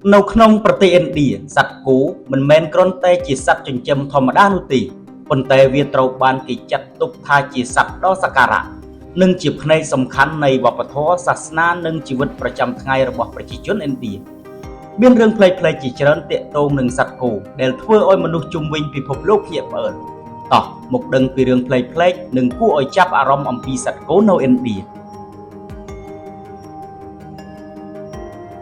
នៅក្នុងប្រទេសឥណ្ឌាសត្វគោមិនមែនគ្រាន់តែជាសត្វចិញ្ចឹមធម្មតានោះទេប៉ុន្តែវាត្រូវបានគេចាត់ទុកថាជាសត្វដ៏សក្ការៈនិងជាផ្នែកសំខាន់នៃវប្បធម៌សាសនានិងជីវិតប្រចាំថ្ងៃរបស់ប្រជាជនឥណ្ឌាមានរឿងប្លែកៗជាច្រើនទាក់ទងនឹងសត្វគោដែលធ្វើឲ្យមនុស្សជុំវិញពិភពលោកភ្ញាក់ផ្អើលតោះមកដឹងពីរឿងប្លែកៗនិងគួរឲ្យចាប់អារម្មណ៍អំពីសត្វគោនៅឥណ្ឌា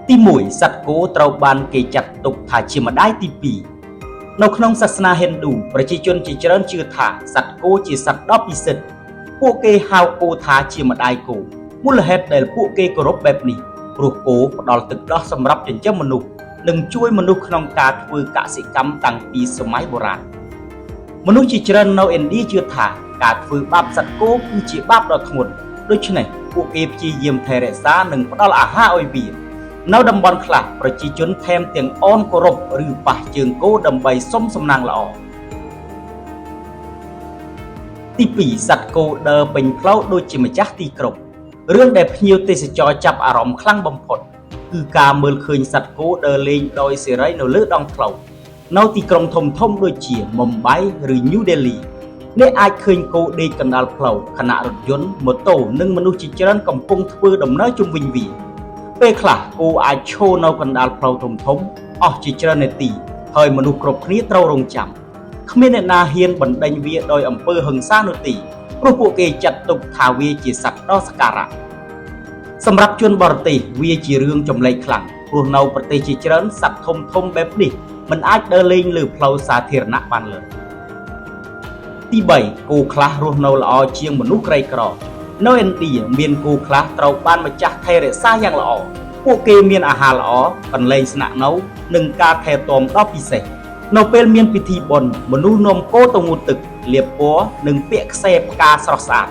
ទី1សត្វគោត្រូវបានគេចាត់ទុកថាជាម្ដាយទី2នៅក្នុងសាសនាហិណ្ឌូប្រជាជនជាច្រើនជឿថាសត្វគោជាសត្វដ៏ពិសិដ្ឋពួកគេហៅគោថាជាម្ដាយគោមូលហេតុដែលពួកគេគោរពបែបនេះព្រោះគោផ្ដល់ទឹកដោះសម្រាប់ចិញ្ចឹមមនុស្សនិងជួយមនុស្សក្នុងការធ្វើកសិកម្មតាំងពីសម័យបុរាណមនុស្សជាច្រើននៅឥណ្ឌាជឿថាការធ្វើបាបសត្វគោគឺជាបាបដ៏ធ្ងន់ដូច្នេះពួកគេព្យាយាមថែរក្សានិងផ្ដល់អាហារឲ្យវា នៅតំបន់ខ្លះប្រជាជនថែមទាំងអនគោរពឬប៉ះជើងគោដើម្បីសុំសំណាងល្អទី2សត្វគោដើរពេញផ្លូវដូចជាម្ចាស់ទីក្រុងរឿងដែលភ្ញៀវទេសចរចាប់អារម្មណ៍ខ្លាំងបំផុតគឺការមើលឃើញសត្វគោដើរលេងដោយសេរីនៅលើដងផ្លូវនៅទីក្រុងធំៗដូចជាមុំបៃឬញូដេលីអ្នកអាចឃើញគោដេកកណ្ដាលផ្លូវខណៈរថយន្តម៉ូតូនិងមនុស្សជាច្រើនកំពុងធ្វើដំណើរជុំវិញវា ពេលខ្លះគោអាចឈរនៅកណ្ដាលផ្លូវធំធំអស់ជាច្រើននាទីហើយមនុស្សគ្រប់គ្នាត្រូវរងចាំគ្មានអ្នកណាហ៊ានបណ្ដេញវាដោយអំពើហិង្សានោះទេព្រោះពួកគេចាត់ទុកថាវាជាសត្វដ៏សក្ការៈសម្រាប់ជនបរទេសវាជារឿងចម្លែកខ្លាំងព្រោះនៅប្រទេសជាច្រើនសត្វធំធំបែបនេះមិនអាចដើរលេងលើផ្លូវសាធារណៈបានឡើយទី3គោខ្លះរស់នៅល្អជាងមនុស្សក្រីក្រនៅឥណ្ឌាមានគោខ្លះត្រូវបានម្ចាស់ថែរក្សាយ៉ាងល្អ ពួកគេមានអាហារល្អកន្លែងស្នាក់នៅនិងការថែទាំដ៏ពិសេសនៅពេលមានពិធីបុណ្យមនុស្សនាំគោទៅងូតទឹកលាបពណ៌និងពាក់ខ្សែផ្កាស្រស់ស្អាត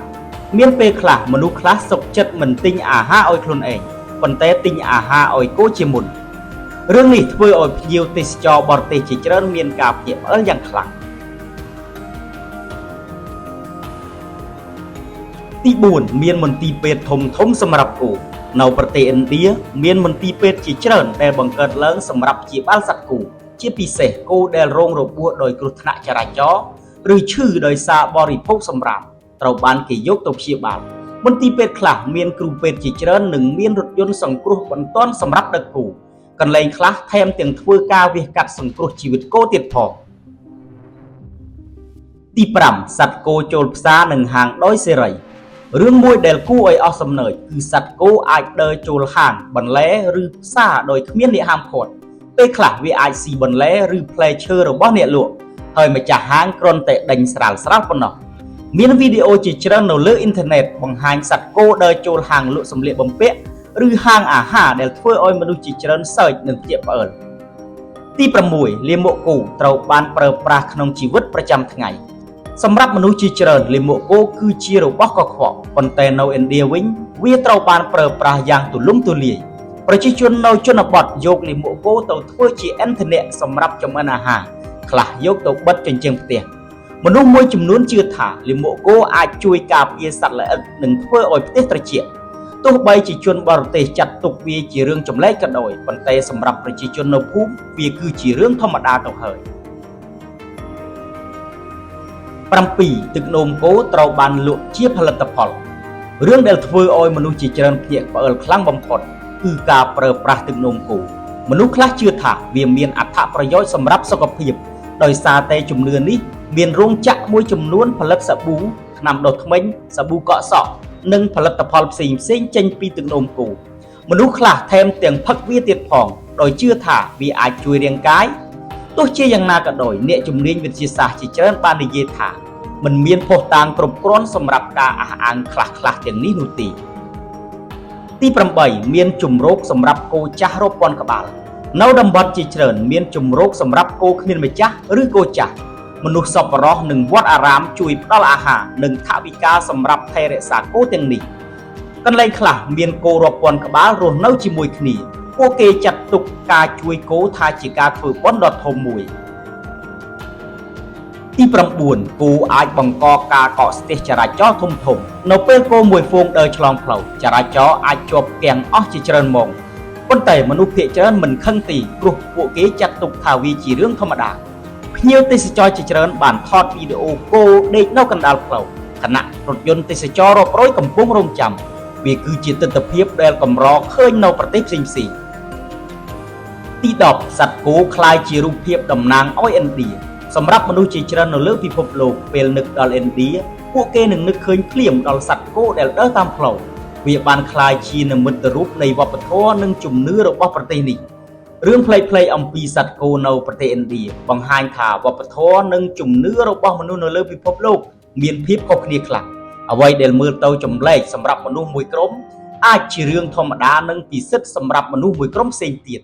មានពេលខ្លះមនុស្សខ្លះសុខចិត្តមិនទិញអាហារឲ្យខ្លួនឯងប៉ុន្តែទិញអាហារឲ្យគោជាមុនរឿងនេះធ្វើឲ្យភ្ញៀវទេសចរបរទេសជាច្រើនមានការភ្ញាក់ផ្អើលយ៉ាងខ្លាំងទី4មានមន្ទីរពេទ្យធំធំសម្រាប់គោនៅប្រទេសឥណ្ឌាមានមន្ទីរពេទ្យជាច្រើនដែលបង្កើតឡើងសម្រាប់ព្យាបាលសត្វគោជាពិសេសគោដែលរងរបួសដោយគ្រោះថ្នាក់ចរាចរណ៍ឬឈឺដោយសារបរិភោគសម្រាមត្រូវបានគេយកទៅព្យាបាលមន្ទីរពេទ្យខ្លះមានគ្រូពេទ្យជាច្រើននិងមានរថយន្តសង្គ្រោះបន្ទាន់សម្រាប់ដឹកគោកន្លែងខ្លះថែមទាំងធ្វើការវះកាត់សង្គ្រោះជីវិតគោទៀតផងទី5សត្វគោចូលផ្សារនិងហាងដោយសេរីរឿងមួយដែលគួរឲ្យអស់សំណើចគឺសត្វគោអាចដើរចូលហាងបន្លែឬផ្សារដោយគ្មានអ្នកហាមឃាត់ពេលខ្លះវាអាចស៊ីបន្លែឬផ្លែឈើរបស់អ្នកលក់ហើយម្ចាស់ហាងគ្រាន់តែដេញស្រាលស្រាលប៉ុណ្ណោះមានវីដេអូជាច្រើននៅលើអ៊ីនធឺណិតបង្ហាញសត្វគោដើរចូលហាងលក់សម្លៀកបំពាក់ឬហាងអាហារដែលធ្វើឲ្យមនុស្សជាច្រើនសើចនិងភ្ញាក់ផ្អើលទី6លាមកគោត្រូវបានប្រើប្រាស់ក្នុងជីវិតប្រចាំថ្ងៃសម្រាប់មនុស្សជាច្រើនលាមកគោគឺជារបស់កខ្វក់ប៉ុន្តែនៅឥណ្ឌាវិញវាត្រូវបានប្រើប្រាស់យ៉ាងទូលំទូលាយប្រជាជននៅជនបទយកលាមកគោទៅធ្វើជាឥន្ធនៈសម្រាប់ចម្អិនអាហារខ្លះយកទៅបិទជញ្ជាំងផ្ទះមនុស្សមួយចំនួនជឿថាលាមកគោអាចជួយការពារសត្វល្អិតនិងធ្វើឲ្យផ្ទះត្រជាក់ទោះបីជាជនបរទេសចាត់ទុកវាជារឿងចម្លែកក៏ដោយប៉ុន្តែសម្រាប់ប្រជាជននៅភូមិវាគឺជារឿងធម្មតាទៅហើយ 7ទឹកនោមគោត្រូវបានលក់ជាផលិតផលរឿងដែលធ្វើឲ្យមនុស្សជាច្រើនភ្ញាក់ផ្អើលខ្លាំងបំផុតគឺការប្រើប្រាស់ទឹកនោមគោមនុស្សខ្លះជឿថាវាមានអត្ថប្រយោជន៍សម្រាប់សុខភាពដោយសារតែជំនឿនេះមានរោងចក្រមួយចំនួនផលិតសាប៊ូថ្នាំដុសធ្មេញសាប៊ូកក់សក់និងផលិតផលផ្សេងផ្សេងចេញពីទឹកនោមគោមនុស្សខ្លះថែមទាំងផឹកវាទៀតផងដោយជឿថាវាអាចជួយរាងកាយទោះជាយ៉ាងណាក៏ដោយអ្នកជំនាញវិទ្យាសាស្ត្រជាច្រើនបាននិយាយថាមិនមានភស្តុតាងគ្រប់គ្រាន់សម្រាប់ការអះអាងខ្លះៗទាំងនេះនោះទេទី8មានជំរកសម្រាប់គោចាស់រាប់ពាន់ក្បាលនៅតំបន់ជាច្រើនមានជំរកសម្រាប់គោគ្មានម្ចាស់ឬគោចាស់មនុស្សសប្បុរសនិងវត្តអារាមជួយផ្ដល់អាហារនិងថវិកាសម្រាប់ថែរក្សាគោទាំងនេះកន្លែងខ្លះមានគោរាប់ពាន់ក្បាលរស់នៅជាមួយគ្នាពួកគេចាត់ទុកការជួយគោថាជាការធ្វើបុណ្យដ៏ធំមួយ ទី9គោអាចបង្កការកកស្ទះចរាចរណ៍ធំធំនៅពេលគោមួយហ្វូងដើរឆ្លងផ្លូវចរាចរណ៍អាចជាប់គាំងអស់ជាច្រើនម៉ោង ប៉ុន្តែមនុស្សភាគច្រើនមិនខឹងទេព្រោះពួកគេចាត់ទុកថាវាជារឿងធម្មតាភ្ញៀវទេសចរជាច្រើនបានថតវីដេអូគោដេកនៅកណ្ដាលផ្លូវខណៈរថយន្តទេសចររាប់រយកំពុងរងចាំវាគឺជាទិដ្ឋភាពដែលកម្រឃើញនៅប្រទេសផ្សេងៗទី10សត្វគោក្លាយជារូបភាពតំណាងឲ្យឥណ្ឌាសម្រាប់មនុស្សជាច្រើននៅលើពិភពលោកពេលនឹកដល់ឥណ្ឌាពួកគេនឹងនឹកឃើញភ្លាមដល់សត្វគោដែលដើរតាមផ្លូវវាបានក្លាយជានិមិត្តរូបនៃវប្បធម៌និងជំនឿរបស់ប្រទេសនេះរឿងប្លែកៗអំពីសត្វគោនៅប្រទេសឥណ្ឌាបង្ហាញថាវប្បធម៌និងជំនឿរបស់មនុស្សនៅលើពិភពលោកមានភាពខុសគ្នាខ្លះអ្វីដែលមើលទៅចម្លែកសម្រាប់មនុស្សមួយក្រុមអាចជារឿងធម្មតានិងពិសិដ្ឋសម្រាប់មនុស្សមួយក្រុមផ្សេងទៀត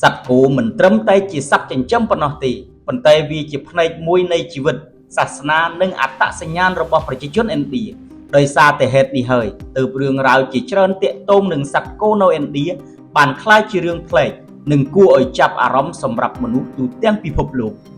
សត្វគោមិនត្រឹមតែជាសត្វចិញ្ចឹមប៉ុណ្ណោះទេប៉ុន្តែវាជាផ្នែកមួយនៃជីវិតសាសនានិងអត្តសញ្ញាណរបស់ប្រជាជនឥណ្ឌាដោយសារតែហេតុនេះហើយទើបរឿងរ៉ាវជាច្រើនទាក់ទងនឹងសត្វគោនៅឥណ្ឌាបានក្លាយជារឿងប្លែកនិងគួរឲ្យចាប់អារម្មណ៍សម្រាប់មនុស្សទូទាំងពិភពលោក។